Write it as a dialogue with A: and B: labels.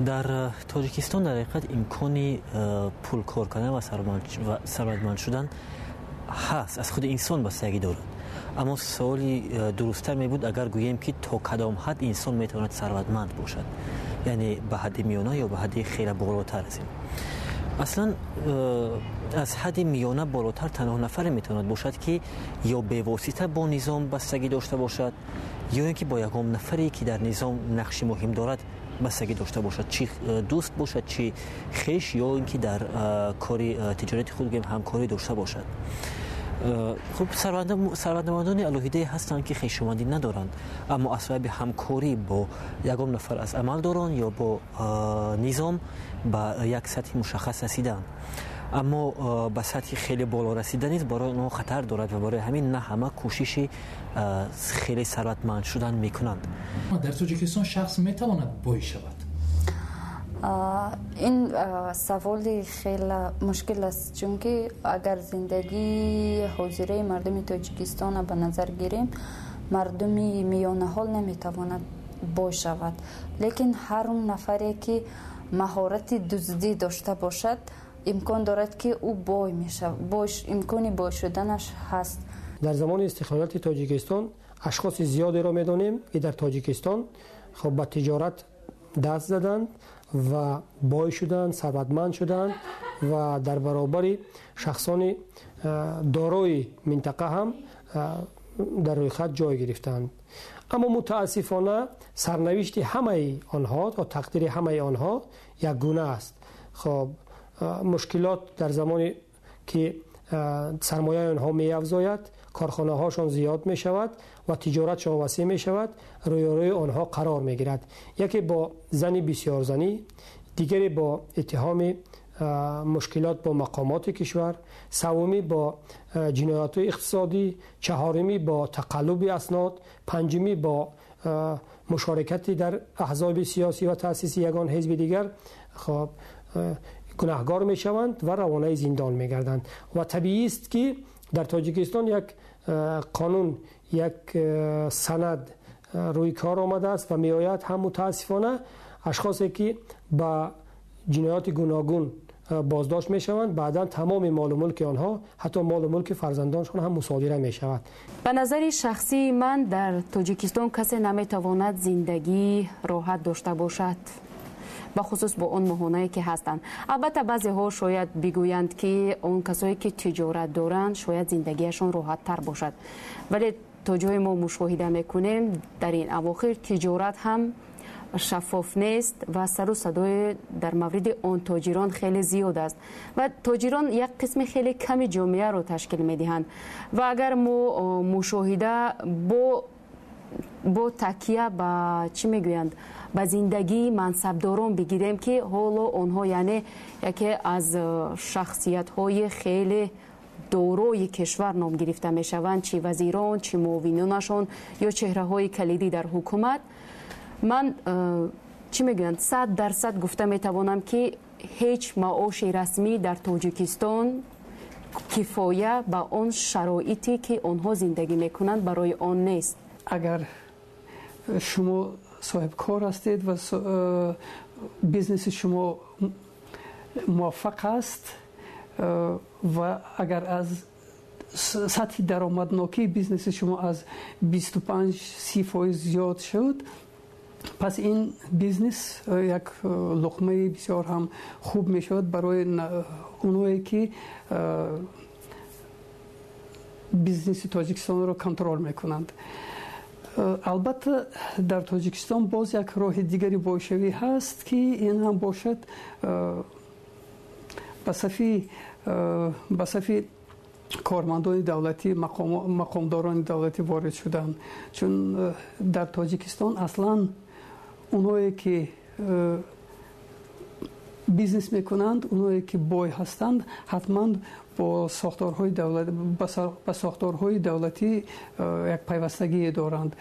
A: Дар Тоҷикистон дар ҳақиқат имкони пул кор кардан ва сарватманд шудан ҳаст, аз худи инсон бастагӣ дорад. Аммо суоли дурусттар мебуд, агар гӯем, ки то кадом ҳад инсон метавонад сарватманд бошад, яъне ба ҳадди миёна ё ба ҳадди хеле болотар аз ин. Аслан аз ҳадди миёна болотар танҳо нафаре метавонад бошад, ки ё бевосита бо низом бастагӣ дошта бошад, ё ин ки бо ягон нафаре, ки дар низом нақши муҳим дорад, бастагӣ дошта бошад, чӣ дӯст бошад, чӣ хеш, ё ин ки дар кори тиҷорати худ, гӯем, ҳамкорӣ дошта бошад. Хуб, сарватмандони алоҳидае ҳастанд, ки хешовандӣ надоранд, аммо аз сабаби ҳамкорӣ бо ягон нафар аз амалдорон ё бо низом ба як сатҳи мушаххас расидаанд. Аммо ба сатҳи хеле боло расидан низ барои онҳо хатар дорад ва барои ҳамин на ҳама кӯшиши хеле сарватманд шудан мекунанд.
B: Дар Тоҷикистон шахс метавонад бой шавад?
C: Ин саволи хеле мушкил аст, чунки агар зиндагии ҳозираи мардуми Тоҷикистонро ба назар гирем, мардуми миёнаҳол наметавонад бой шавад, лекин ҳар он нафаре, ки маҳорати дуздӣ дошта бошад, имкон дорад, ки ӯ бой мешавад, имкони бой шуданаш ҳаст.
D: Дар замони истиқлолияти Тоҷикистон ашхоси зиёдеро медонем, ки дар Тоҷикистон, хоб, ба тиҷорат даст заданд ва бой шуданд, сарватманд шуданд ва дар баробари шахсони дорои минтақа ҳам дар рӯйхат ҷой гирифтанд. Аммо мутаассифона сарнавишти ҳамаи онҳо ва тақдири ҳамаи онҳо якгуна аст. Хоб, мушкилот дар замоне ки сармояи онҳо меафзояд, корхонаҳошон зиёд мешавад ва тиҷоратшон васеъ мешавад, рӯёрӯи онҳо қарор мегирад: яке бо зани бисёрзанӣ, дигаре бо иттиҳоми мушкилот бо мақомоти кишвар, севумӣ бо ҷиноятҳои иқтисодӣ, чаҳорумӣ бо тақаллуби аснод, панҷумӣ бо мушорикати дар аҳзоби сиёсӣ ва таъсиси ягон ҳизби дигар, хоб, гунаҳгор мешаванд ва равонаи зиндон мегарданд. Ва табиист, ки дар Тоҷикистон як қонун, як санад рӯи кор омадааст ва меояд ҳам, мутаассифона ашхосе, ки ба ҷинояти гуногун боздошт мешаванд, баъдан тамоми молу мулки онҳо, ҳатто молу мулки фарзандоншон ҳам мусодира мешавад.
E: Ба назари шахсии ман, дар Тоҷикистон касе наметавонад зиндагии роҳат дошта бошад, бахусус бо он моҳонае, ки ҳастанд. Албатта, баъзеҳо шояд бигӯянд, ки он касое, ки тиҷорат доранд, шояд зиндагиашон роҳаттар бошад, вале то ҷое мо мушоҳида мекунем, дар ин авохир тиҷорат ҳам шаффоф нест ва сару садои дар мавриди он тоҷирон хеле зиёд аст ва тоҷирон як қисми хеле ками ҷомеаро ташкил медиҳанд. Ва агар мо мушоҳида бо такя ба, чӣ мегӯянд, ба зиндагии мансабдорон бигирем, ки ҳоло онҳо, яъне, яке аз шахсиятҳои хеле дорои кишвар ном гирифта мешаванд, чӣ вазирон, чӣ муовинонашон ё чеҳраҳои калидӣ дар ҳукумат, ман, чӣ мегӯянд, 100% гуфта метавонам, ки ҳеҷ маоши расмӣ дар Тоҷикистон кифоя ба он шароите, ки онҳо зиндагӣ мекунанд, барои он нест.
F: Агар шумо соҳибкор ҳастед ва бизнеси шумо муваффақ аст ва агар аз сатҳи даромаднокии бизнеси шумо аз 25-30% зиёд шуд, пас ин бизнес як луқмаи бисёр ҳам хуб мешавад барои оное, ки бизнеси Тоҷикистонро контрол мекунанд. Албатта, дар Тоҷикистон боз як роҳи дигари бойшавӣ ҳаст, ки ин ҳам бошад ба сафи кормандони давлатӣ, мақомдорони давлатӣ ворид шуданд, чун дар Тоҷикистон аслан оное, ки бизнес мекунанд, оное, ки бой ҳастанд, ҳатман бо сохторҳои давлатӣ як пайвастагие доранд.